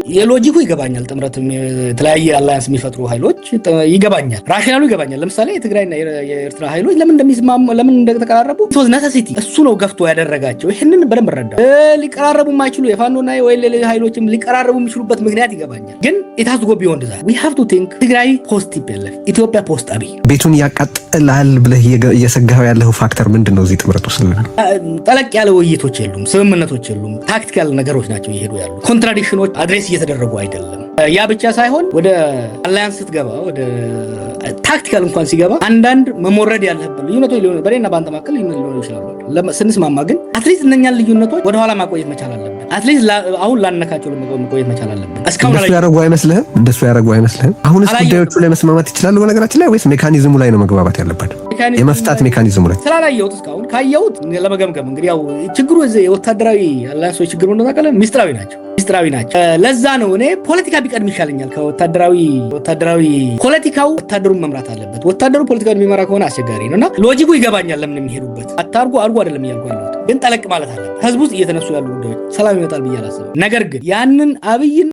የ logic ኡ ይገባኛል። ጥምረት፣ የተለያየ alliance የሚፈጥሩ ኃይሎች ይገባኛል። Rationale ኡ ይገባኛል። ለምሳሌ የትግራይና የኤርትራ ኃይሎች ለምን እንደሚስማሙ፣ ለምን እንደተቀራረቡ necessity እሱ ነው ገፍቶ ያደረጋቸው። ይህንን በደንብ እረዳ። ሊቀራረቡ የማይችሉ የፋኖና ወይ ሌሎች ኃይሎችም ሊቀራረቡ የሚችሉበት ምክንያት ይገባኛል። ግን it has to go beyond that. We have to think ትግራይ post TPLF፣ ኢትዮጵያ post አብይ። ቤቱን ያቃጥላል ብለህ እየሰጋኸው ያለው factor ምንድን ነው? እዚህ ጥምረት ውስጥ ጠለቅ ያለ ውይይቶች የሉም፣ ስምምነቶች የሉም። Tactical ነገሮች ናቸው እየሄዱ ያሉ። Contradiction ኖች address እየተደረጉ አይደለም። ያ ብቻ ሳይሆን ወደ alliance ስትገባ፣ ወደ tactical እንኳን ሲገባ አንዳንድ መሞረድ ያለብን ልዩነቶች ሊሆኑ፣ በእኔና በአንተ መካከል ልዩነት ሊሆኑ ይችላሉ። ስንስማማ ግን at least እነኛን ልዩነቶች ወደኋላ ማቆየት መቻል አለብን። At least አሁን ላነካቸው መቆየት መቻል አለብን። እስካሁን እንደሱ ያደረጉ አይመስልህም? እንደሱ ያደረጉ አይመስልህም? አሁንስ ጉዳዮቹ ላይ መስማማት ይችላሉ በነገራችን ላይ፣ ወይስ mechanism ኡ ላይ ነው መግባባት ያለባቸው? የመፍታት mechanism ኡ ላይ። ስላላየሁት፣ እስካሁን ካየሁት ለመገምገም እንግዲህ ያው ችግሩ የወታደራዊ alliance ኦች ችግር ምንድን ነው ታውቃለህ? ሚስጥራዊ ናቸው፣ ሚስጥራዊ ናቸው። ለዛ ነው እኔ ፖለቲካ ቢቀድም ይሻለኛል ከወታደራዊ። ወታደራዊ ፖለቲካው ወታደሩን መምራት አለበት። ወታደሩ ፖለቲካውን የሚመራ ከሆነ አስቸጋሪ ነው እና logic ኡ ይገባኛል ለምን የሚሄዱበት። አታርጉ አድርጉ አይደለም እያልኩ ያለሁት፣ ግን ጠለቅ ማለት አለበት። ህዝብ ውስጥ እየተነሱ ያሉ ጉዳዮች ሰላም ይመጣል ብዬ አላስብም። ነገር ግን ያንን አብይን